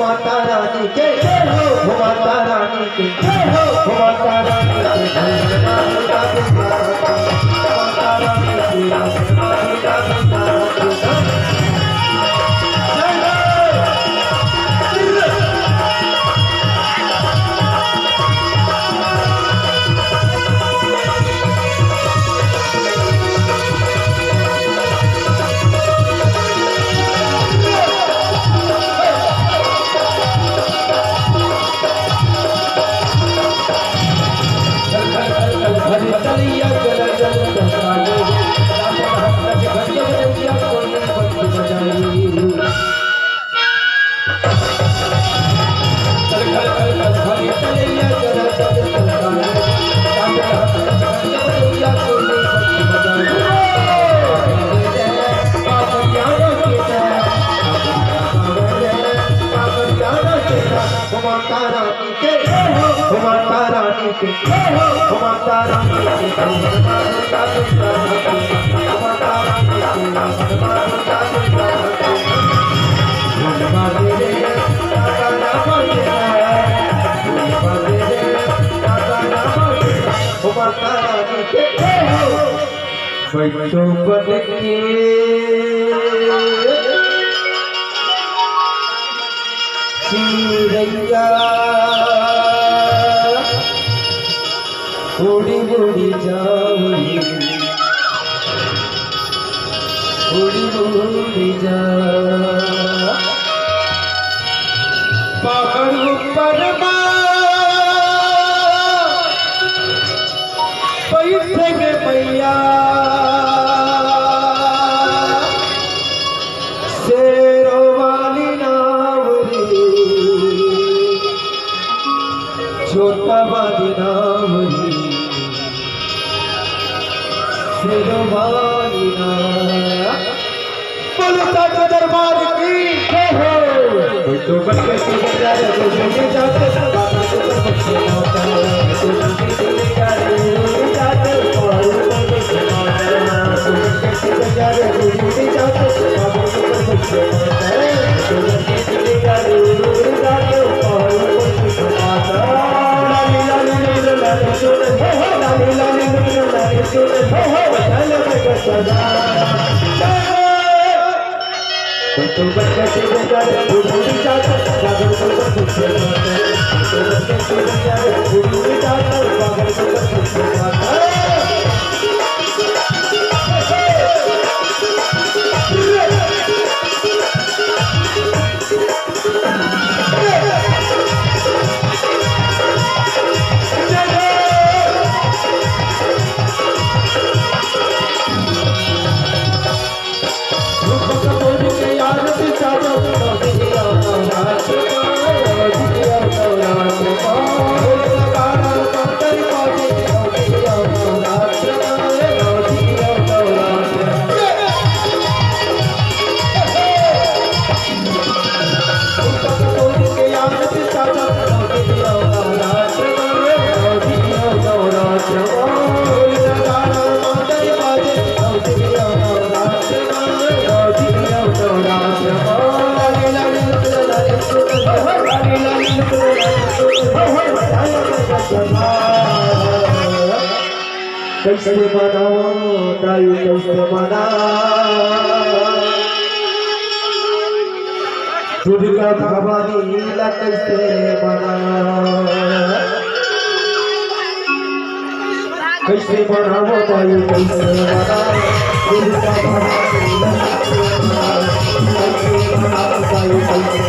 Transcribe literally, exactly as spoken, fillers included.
माता रानी के जय हो, माता रानी के जय हो, माता रानी के जय हो। माता रानी के, माता रानी के, माता रानी के। माता रानी के। बच्चों बन के चिड़ैया उड़ी उड़ी जावरी, उड़ी उड़ी जा। पहाड़ ऊपर मा बैठे गे मैया, शेरों वाली नावरी, जोता वाली नावरी, शेरों वाली नावरी। बोलो साचा दरबार की जय हो। कोई तो बच्चे की वजह से कोई नहीं जाते, बाबा के तो बच्चे ना होता है। कोई बच्चे की वजह से कोई नहीं जाते, बाबा के तो बच्चे ना होता है। कोई बच्चे की वजह से कोई नहीं जाते, बाबा के तो बच्चे ना होता है। कोई बच्चे की वजह से कोई नहीं जाते, बाबा के तो बच्चे ना होता है। लाली लाली लुगड़ा लाली चोले, हो हो, लाली लाली लुगड़ा लाली चोले, हो हो, लाल बेटा सदा। कैसे मनावो दाई, कैसे मनावो? दुर्गा भवानी ला कैसे मनावो? कैसे मनावो दाई, कैसे मनावो? दुर्गा भवानी ला कैसे मनावो? कैसे मनावो दाई, कैसे